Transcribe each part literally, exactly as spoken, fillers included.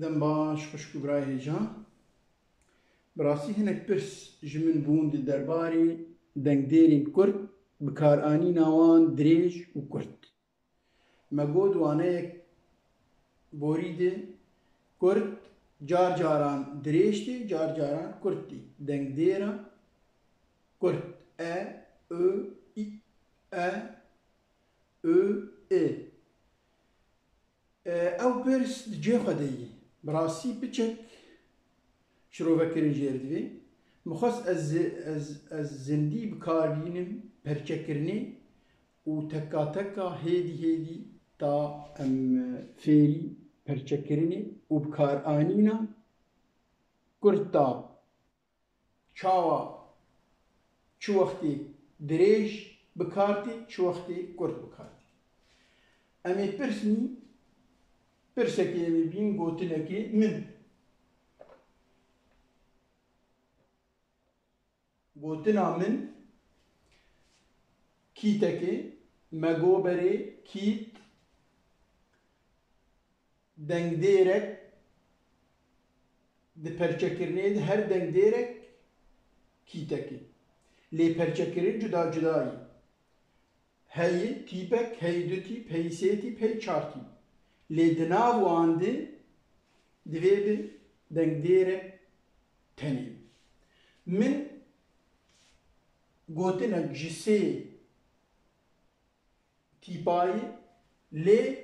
Dem baş, xwişk û birayê hêja. Bi rastî hinek pirs ji min bûn di derbarê dengdêrên kurt, bikaranîna wan dirêj û kurt. Me got waneyek borî de kurt car caran dirêj tê, car caran kurt tê. Dengdêra kurt. E, ö, i, e, ö, ê. E, ew pirs di cihê xwe de ye. Bi rastî piçek şirovekirin jê re divê. Min xwest ez zi-, ez, ez zindî bi kar bînim perçekirinê û teka teka hêdî hêdî ta em, e, fêrî perçekirinê û bikaranîna kurt da. Çawa çi wextê dirêj bi kar tê, çi wextê kurt bi kar tê. Em ê pirsî, pirsekê em ê bîn gotinekê min. Gotina min kîtekê, me go berê kît, dengdêrek di perçekirinê de her dengdêrek kîtekê. Lê perçekirin cuda cuda ye. Heyî tîpek, heyî du tîp, heyî sê tîp, heyî çar tîp. Lê di nav wan de divê bi dengdêrek tenê. Min gotinek ji sê tîpayî lê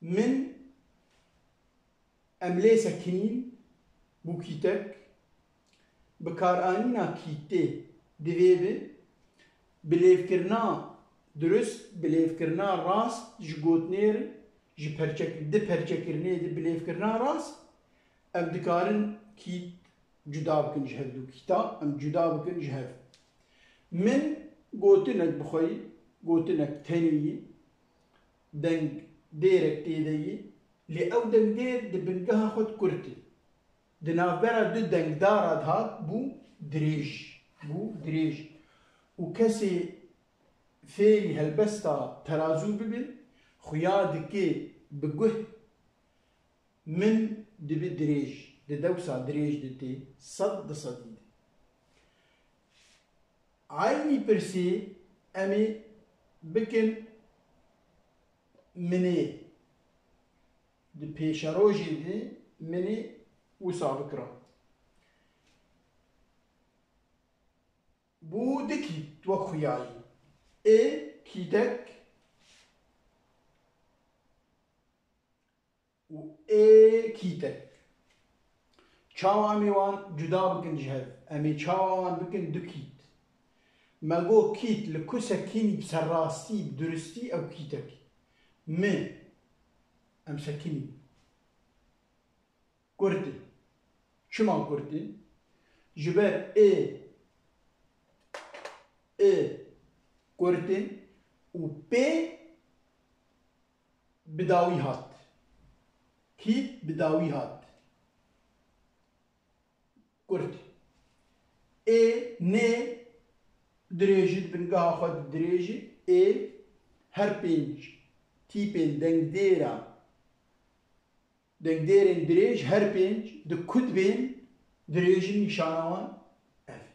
min em lê sekinîn bû kîtek, bikaranîna kîtê divê bi bilêvkirina durust, bilêvkirina rast ji gotinê re, ji perçek-, di perçekirinê de bilêvkirina rast, em dikarin kît cuda bikin ji hevdû kîta, em cuda bikin ji hev. Min gotinek bi xwe yî, gotinek tenê yî, deng dêrek tê de yî, lê ew dengdêr di bingeha xwe de kurt e. Di navbera du dengdara dihat bû dirêj, bû dirêj. Û kesê fêrî helbesta terazû bibe, xuya dike bi guh Min dibi dirêj, di dewsa dirêj de tê sed di sedî de. Eynî pirsê em ê bikin minê, di pêşerojê de minê wisa bikira. Bû du kît wek xuyayî. Ê kîtek û ê kîtek. Çawa em ê wan cuda bikin ji hev? Em ê çawa wan bikin du kît? Me got kît li ku sekinî bi serrastî, bi duristî ew kîtek. Mi, em sekinî. Kurt e. Çima kurt e? Ji ber ê, ê kurt e û pê bi dawî hat. Kît bi dawî hat. Kurt. Ê nê dirêjî di bingeha xwe di dirêjî ê her pênc tîpên dengdêra, dengdêrên dirêj her pênc di ku dibên dirêjî nîşana wan ev.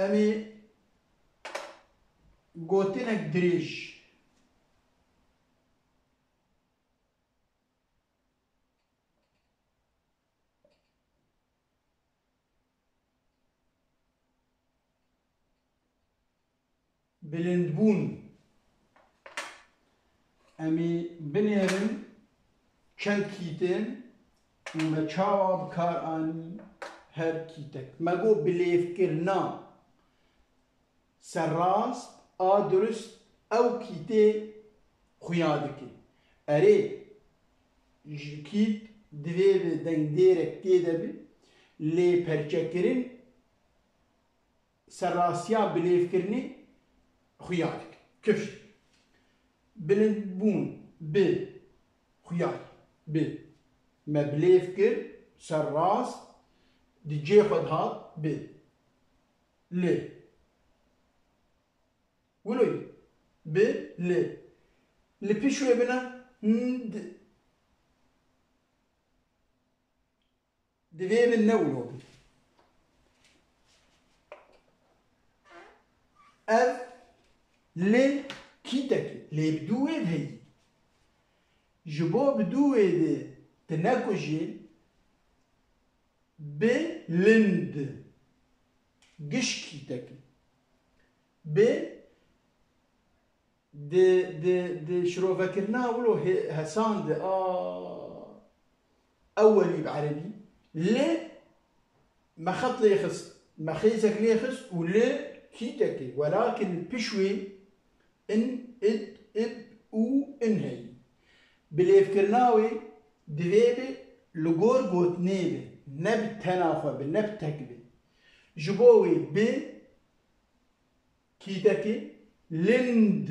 Em ê gotinek dirêj. Bilindbûn. Em ê binêrin çend kîtin û me çawa bi kar anî her kîtek. Me got bilêvkirina serrast a durist ew kîtê xuya dike. Erê, ji kît divê bi dengdêrek tê de bi, lê perçekirin serrastiya bilêvkirinê xuya dike. Kifş. Bilindbûn bi, xuya bi. Me bilêv kir, serrast, di cê xwe de hat bi. Lê. Wilo ye. Bi lê. Li pişt wê bine nd. Divê min ne wilo be. Ev li kîtekê, lê bi dû wê heyî. Ji bo bi dû wê de tu nekujî, bi lind. Giş kîtekê. Bi Di, di, di şirovekirina wilo hê-, hesan de, a, ewwelî bi erebî, lê me xet lê xist, me xêzek lê xist û li kîtekê, welakin pişt wê in, id, ib û in heyî. Bi lêvkirina wê divê bi li gor gotinê be, ne bi tena xwe be, ne bi tek be. Ji bo wê bi Kîtekê lind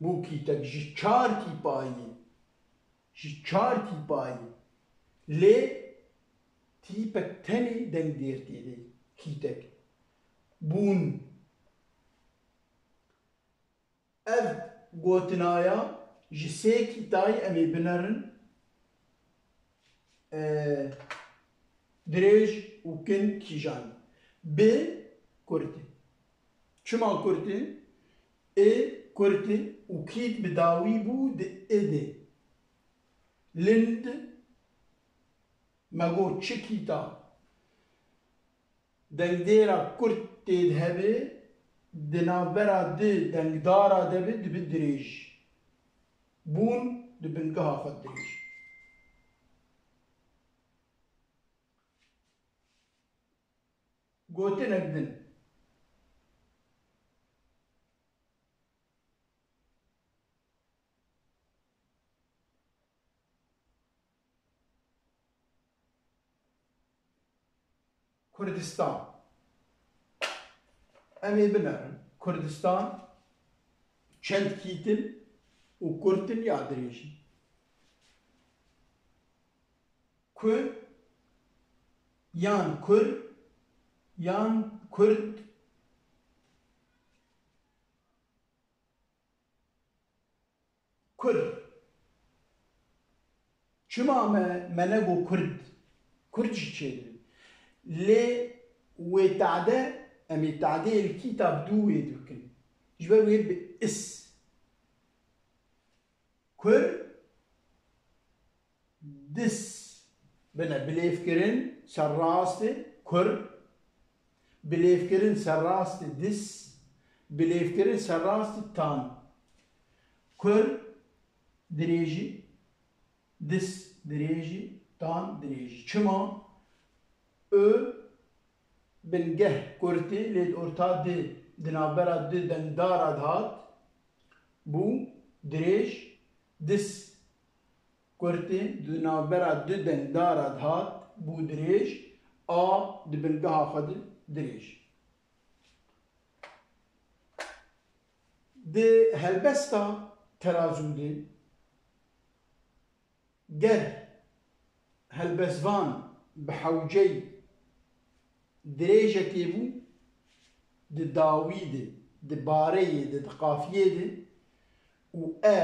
bû kîtek ji çar tîpayî, ji çar tîpayî. Lê tîpek tenê dengdêr tê de kîtek bûn. Ev gotinaya ji sê kîtayî em ê binerin, e, dirêj û kin kîjan. Bi kurt e. Çima kurt e? Ê kurt e û kît bi dawî bû di ê de. Lind, me got çi kîta. Dengdêra kurt tê de hebe, di navbera di dengdara de be, dibe dirêj. Bûn di bingeha xwe dirêj. Gotinek din. Kurdistan. Em ê binerin. Kurdistan çend kîtin û kurtin ya dirêjin. Ku yan kur yan kurd. Kur. Çima me, me nego kurd? Kurd jî çêdibe. Lê wê tade, em ê tadeyê li kîtab dû wê dikin. Ji ber wê bi is. Kur, dis. Bine, bilêvkirin serrast e, kur. Bilêvkirin serrast e, dis. Bilêvkirin serrast e, tan. Kur, dirêjî, dis, dirêjî, tan, dirêjî. Çima? Ö, bingeh kurt e, lê di orta di, di navbera di dengdara dihat, bû dirêj, dis kurt e, di navbera du dengdara dihat, bû dirêj, a di bingeha xwe de dirêj. Di helbesta terazû de, ger helbestvan bi hewceyî dirêjekê bû, di dawî de, di bareyê de, di qafiyê de û e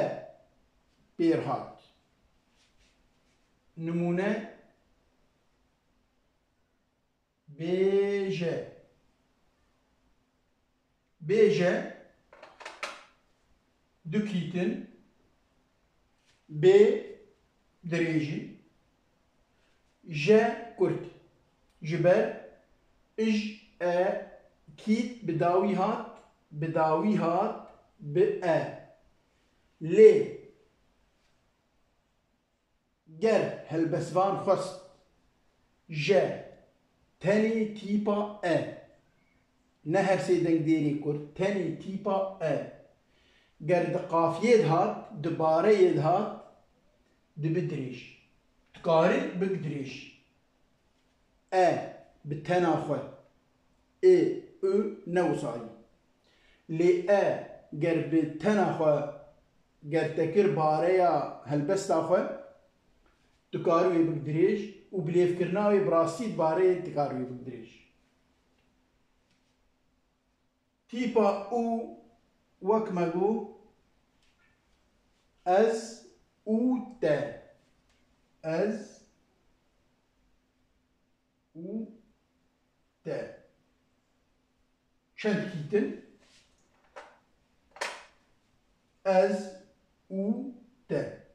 pêr hat. Nimûne, bêje. Bêje, du kîtin, bê dirêjî, je kurt. Ji ber ij, e, kît bi dawî hat, bi dawî hat, bi e. Lê ger helbestvan xwest je tenê tîpa e, ne her sê dengdêrê kurt, tenê tîpa e, ger di qafiyê de hat, di bareyê de hat, dibe dirêj. Dikare bik dirêj. E bi tena xwe. Ê, û ne wisayî. Lê e ger bi tena xwe, ger te kir bareya helbesta xwe, tu karî wê bik dirêj û bilêvkirina wê bi rastî di bareyê tu karî wê bik dirêj. Tîpa û wek me got, Ez û te. Ez û te. Çend kîtin? Ez û te.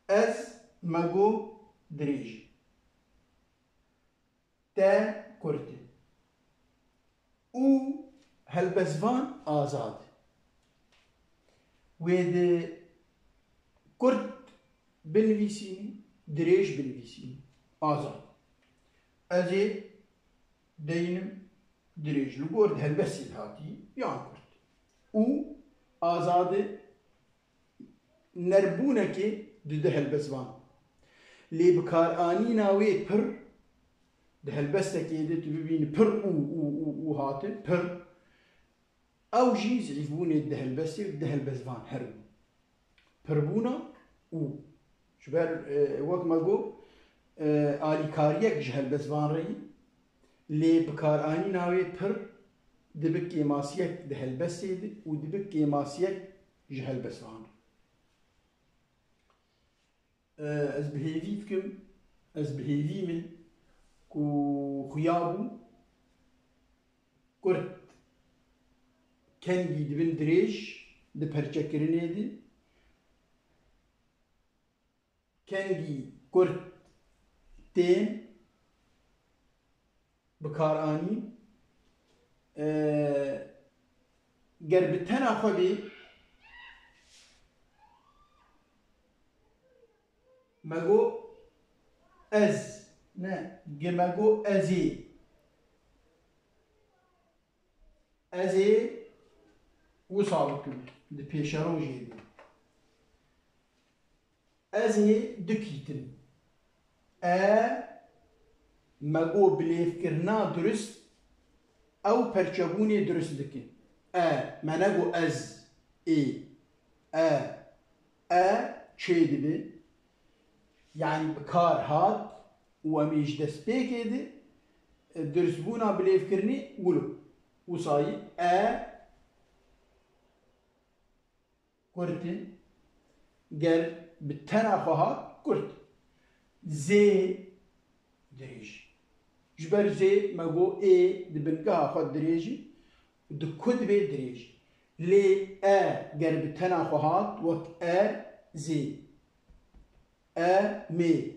Ez me got dirêj e. Te kurt e. Û helbestvan azad e. Wê di kurt binivîsînî, dirêj binivîsînî. Azad. Ez ê deynim dirêj. Li gor di helbestê de hatî yan kurt. Û azad e nerbûnekê dide helbestvan. Lê bikaranîna wê pir di helbestekê de tu bibînî pir û, û, û, û hatin pir. Ew jî zîfbûnê dide helbestê û dide helbestvan her du. Pirbûna û. Ji ber, e, wek me got, e, alîkariyek ji helbestvan re yî, lê bikaranîna wê pir dibe kêmasiyek di helbestê de û dibe kêmasiyek ji helbestvan re. E, ez bi hêvî dikim, ez bi hêvî me ku xuya bû kurt kengî dibin dirêj di perçekirinê de. Kengî kurt tên bikaranîn. E, ger bi tena xwe bê, me got ez, ne, ge me got ez ê. Ez ê wisa bikim di pêşerojê de. Ez ê dikîtim. E, me got bilêvkirina durist, ew perçebûnê durist dike. E, me negot ez ê. E, e çêdibe. Yanî bi kar hat û em ê ji destpêkê de, e, duristbûna bilêvkirinê wilo. Wisa yî e kurt e. Ger bi tena xwe hat kurt. Zê dirêj. Ji ber zê me got ê di bingeha xwe dirêj e, di ku dibe dirêj. Lê e ger bi tena xwe hat wek e zê. E mê.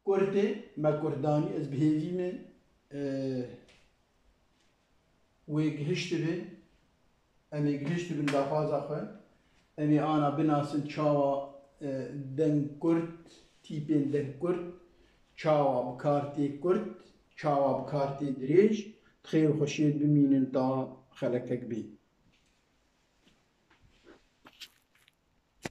Kurt e, me kurt danî, ez bi hêvî me, e, wê gihiştibe, em ê gihiştibin daxwaza xwe, em ê ana binasin çawa, e, deng kurt, tîpên deng kurt, çawa bi kar tê kurt, çawa bi kar tê dirêj, di xêr û xweşiyê de bimînin ta xelekek bê.